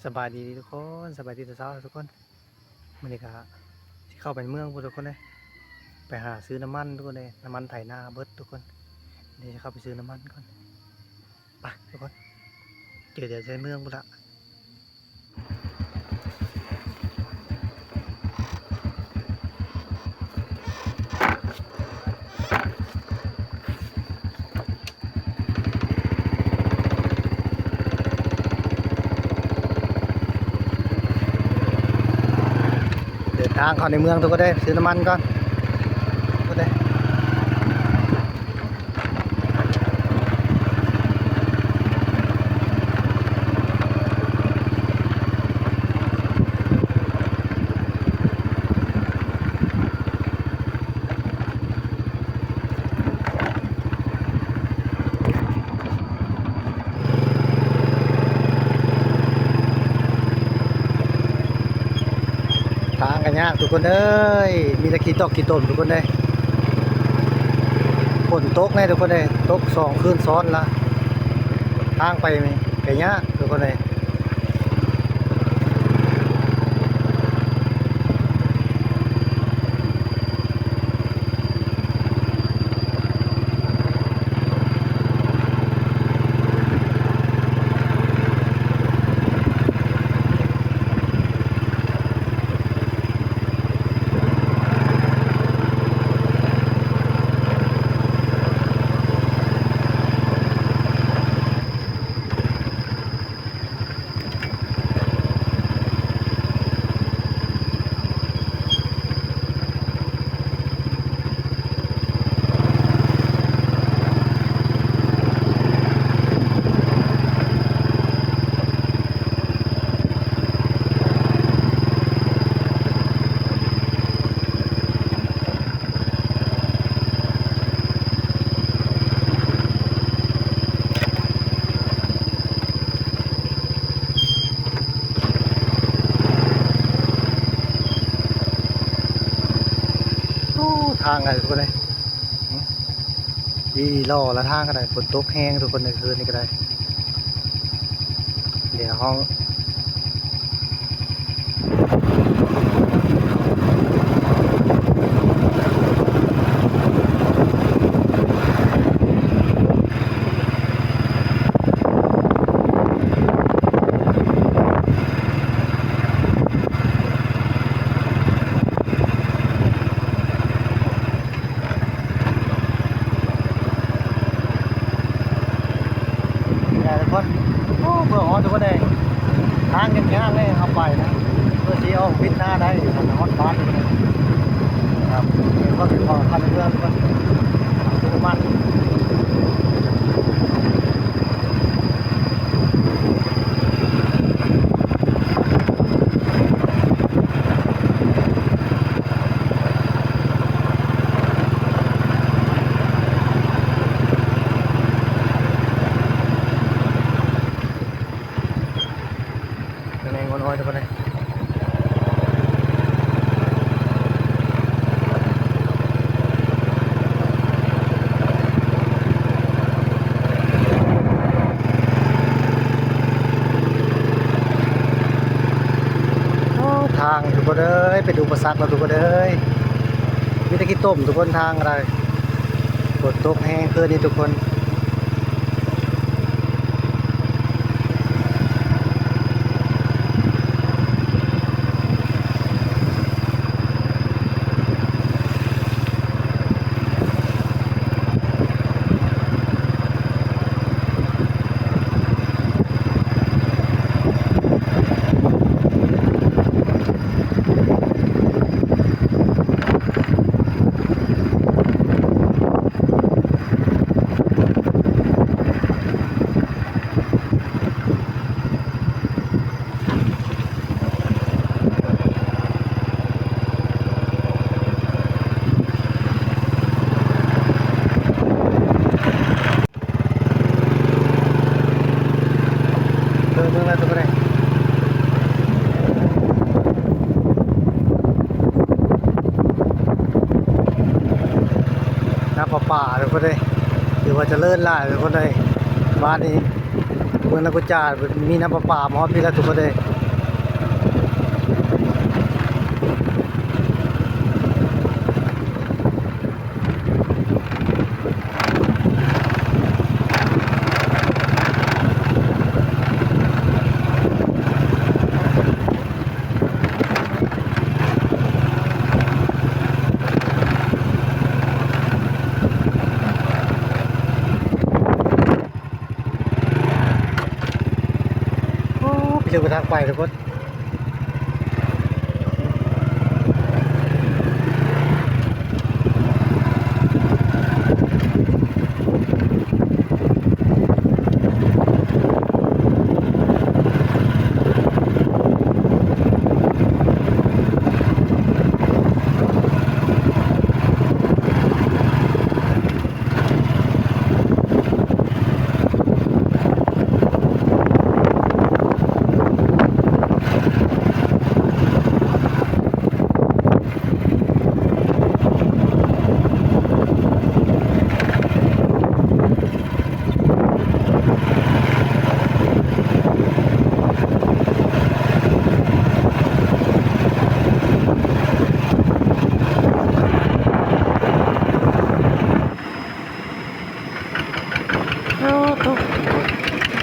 ສະບາຍດີທຸກຄົນ ສະບາຍດີຕອນເຊົ້າທຸກຄົນ. ມື້ນີ້ກະຊິເຂົ້າໄປເມືອງພຸ້ນທຸກຄົນເອີຍ ໄປຫາຊື້ນ້ຳມັນທຸກຄົນເອີຍ ນ້ຳມັນໄຖນາເບິດທຸກຄົນ. ດຽວຊິເຂົ້າໄປຊື້ນ້ຳມັນກ່ອນ ໄປທຸກຄົນ ເຈີກັນໃນເມືອງພຸ້ນລະ. ເດີນທາງເຂົ້າໃນເມືອງທຸກຄົນເດີ ຊື້ນ້ຳມັນກ່ອນ ທຸກຄົນເດີ. ທາງກໍຍາກທຸກຄົນເອີຍ ມີແຕ່ຂີ້ຕົກຂີ້ຕົມທຸກຄົນເອີຍ. ຝົນຕົກແນ່ທຸກຄົນເອີຍ ຕົກສອງຄືນຊ້ອນລະ ທາງໄປກໍຍາກທຸກຄົນເອີຍ. ໂອ້ ທາງໄກທຸກຄົນເອີຍ ອີ່ຫຼໍ່ລະທາງກໍໄດ້ ຝົນຕົກແຮງທຸກຄົນ ໃນຄືນນີ້ກໍໄດ້ ດຽວເຮົາ ນີ້ແຫຼະທຸກຄົນ ໂອ້ ເບື້ອງຮອດທຸກຄົນເອີຍ ທາງຍາກໆເລີຍເຮົາໄປນະ ເພື່ອຊິອອກວິດໜ້າໄດ້ ຮອດບ້ານທຸກຄົນເອີຍ ຄັບ ເພາະຊິເຂົ້າໄປເມືອງທຸກຄົນ ຄືມັນ ແມ່ນງົວນ້ອຍເດີ ໂອ້ ທາງທຸກຄົນເອີຍ ເປັນອຸປະສັກແລ້ວທຸກຄົນເອີຍ ມີແຕ່ຂີ້ຕົມທຸກຄົນ ທາງກໍໄດ້ ຝົນຕົກແຮງຄືນນີ້ທຸກຄົນ. ເອີ ເບິ່ງແລ້ວທຸກຄົນເອີຍ ນ້ຳປະປາທຸກຄົນເອີຍ ຖືວ່າຈະເລີນຫຼາຍທຸກຄົນເອີຍ ບ້ານນີ້ ເມືອງລາກູຈາ ມີນ້ຳປະປາມາຮອດພີ້ແລ້ວທຸກຄົນເອີຍ. ໂອ້ ໄປເຖິງທາງໄປທຸກຄົນ.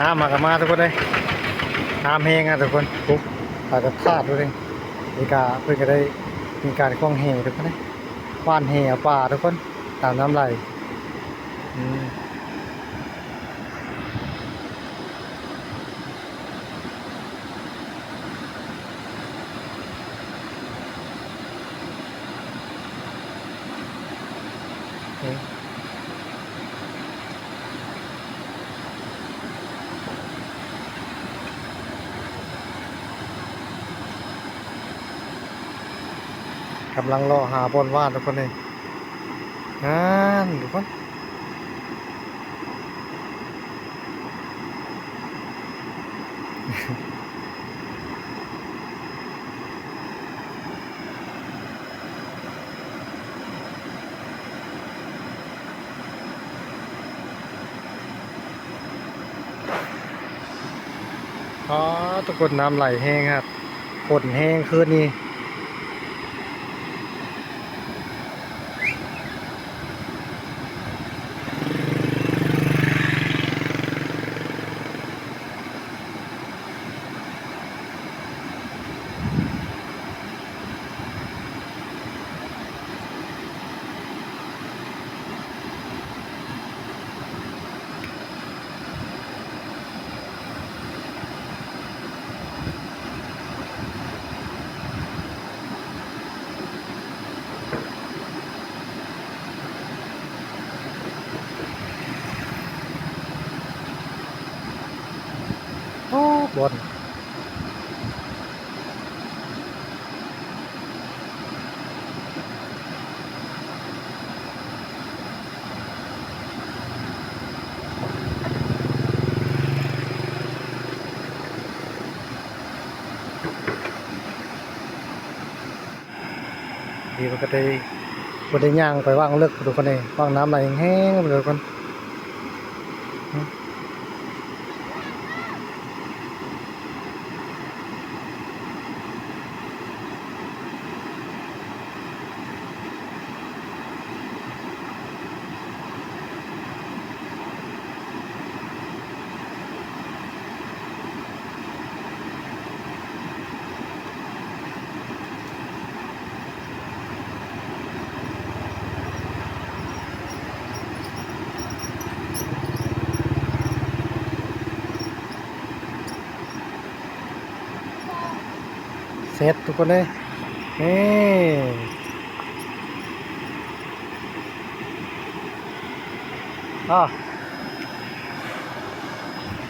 ນ້ຳມາກະມາທຸກຄົນເອີຍ ນ້ຳແຮງອະທຸກຄົນ. ໂອ້ ປາກະທາດເລີຍ. ນີ້ກະເພິ່ນກະໄດ້ມີການຂວ້າງແຫທຸກຄົນເອີຍ ຫວ່ານແຫເອົາປາທຸກຄົນ ຕາມນ້ຳໄຫຼ. ອືມ. ກຳລັງເລາະຫາບ່ອນຫວ່ານທຸກຄົນເອີຍ ຫັ້ນທຸກຄົນ. ອໍ ທຸກຄົນ ນ້ຳໄຫຼແຮງຄັກ ຝົນແຮງຄືນນີ້. ໂອ້ ບ່ອນ ນີ້ມັນກະໄດ້ ບໍ່ໄດ້ຍ່າງໄປຫວ່າງເລິກທຸກຄົນເອີຍ ຫວ່າງນ້ຳໄຫຼແຮງໆ ທຸກຄົນ. ເສັດທຸກຄົນເອີຍ ນີ້ ອ້າ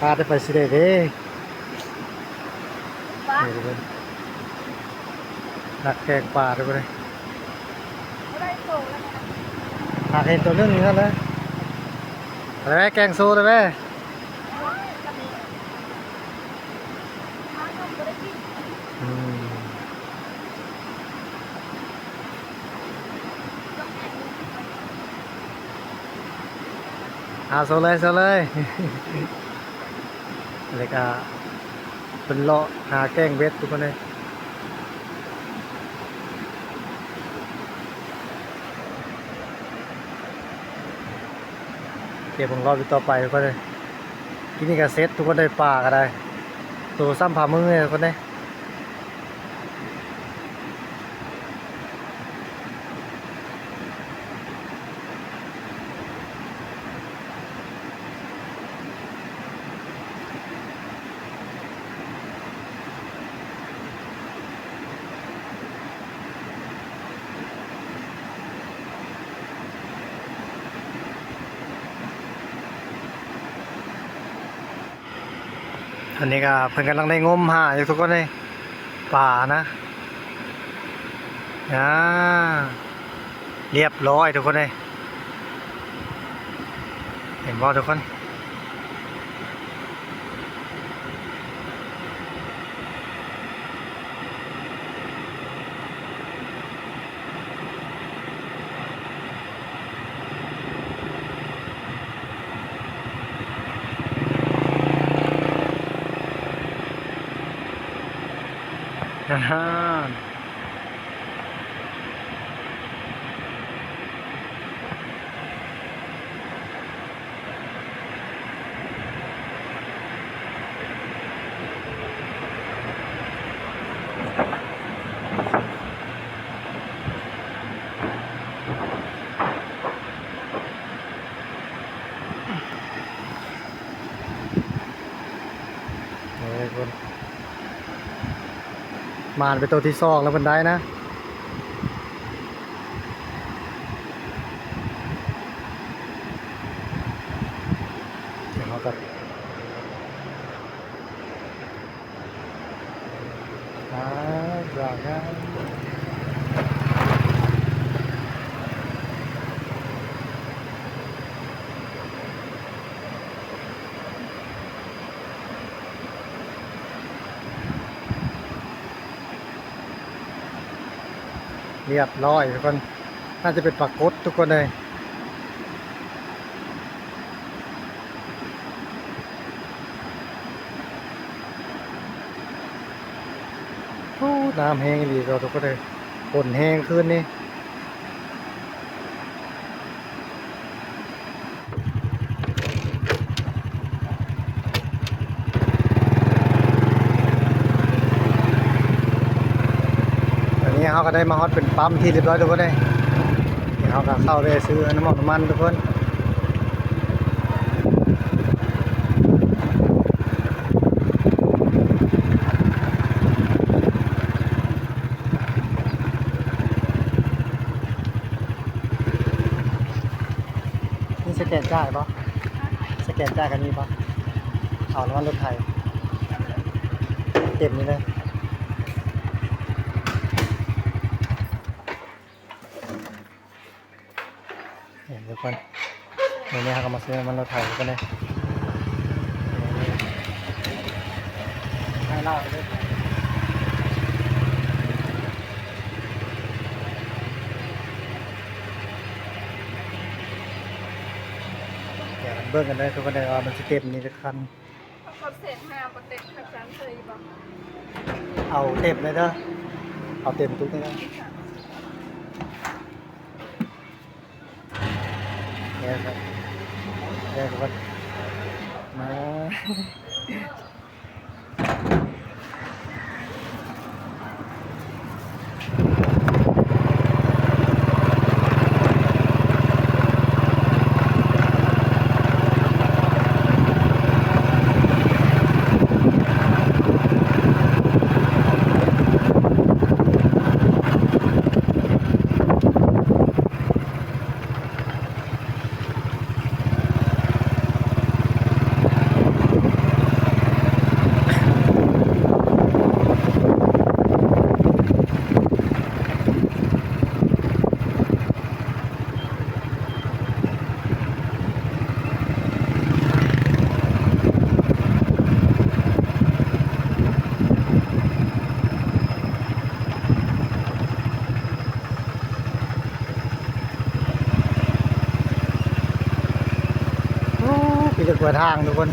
ປາໄດ້ໄປຊິໄດ້ເດ້ ປາ ນີ້ທຸກຄົນ ນັກແກງປາທຸກຄົນເອີຍ ນັກເຫັນໂຕໜຶ່ງນັ້ນແຫຼະ ໄປແກງໂຊໄດ້ແມ. ອືມ ເອົາ ໂຊເລີຍ ໂຊເລີຍ. ແລ້ວກະເພິ່ນເລາະຫາແກ້ງເບັດທຸກຄົນເອີຍ. ເກັບຂອງລອບຢູ່ຕໍ່ໄປທຸກຄົນເອີຍ. ກິນນີ້ກະເສັດທຸກຄົນເອີຍ ປາກະໄດ້ ໂຕສ່ຳຝ່າມືເລີຍທຸກຄົນເອີຍ. ອັນນີ້ກະເພິ່ນກຳລັງໄດ້ງົມຫາຢູ່ທຸກຄົນເອີຍ ປານະ. ອ່າ ລຽບຮ້ອຍທຸກຄົນເອີຍ ເຫັນບໍ່ທຸກຄົນ? ເອີ ທຸກຄົນ ໝານເປັນໂຕທີສອງແລ້ວ ເພິ່ນໄດ້ນະ. ດຽວເຮົາກໍ ອ່າ ລຽບຮ້ອຍທຸກຄົນ ໜ້າຈະເປັນປາກົດທຸກຄົນເອີຍ. ໂອ້ ນ້ຳແຮງອີ່ຫຼີຕົວະທຸກຄົນເອີຍ ຝົນແຮງຄືນນີ້. ຕອນນີ້ເຮົາກໍໄດ້ມາຮອດເປັນປ້ຳທີ່ຮຽບຮ້ອຍທຸກຄົນເອີຍ. ເຮົາກໍເຂົ້າໄປຊື້ນ້ຳມັນ ນ້ຳມັນທຸກຄົນ. ມີສະແກນຈ່າຍບໍ່? ສະແກນຈ່າຍກໍມີບໍ່? ເອົານ້ຳມັນລົດໄຖ ເຕັມນີ້ເລີຍ. ນີ້ທຸກຄົນ ມື້ນີ້ເຮົາກໍມາຊື້ນ້ຳມັນລົດໄຖກັນເດ້. ໃຫ້ລາວເລີຍ ດຽວເບິ່ງກັນເດີທຸກຄົນເດີ ວ່າມັນຊິເຕັມນີ້ຈັກຄັນ. ເອົາເຕັມເລີຍເດີ ເອົາເຕັມຕຸກນີ້ເດີ. ແລ້ວກໍ ແລ້ວກໍມາ ໂອ້ ມີແຕ່ຂົວທາງທຸກຄົນ.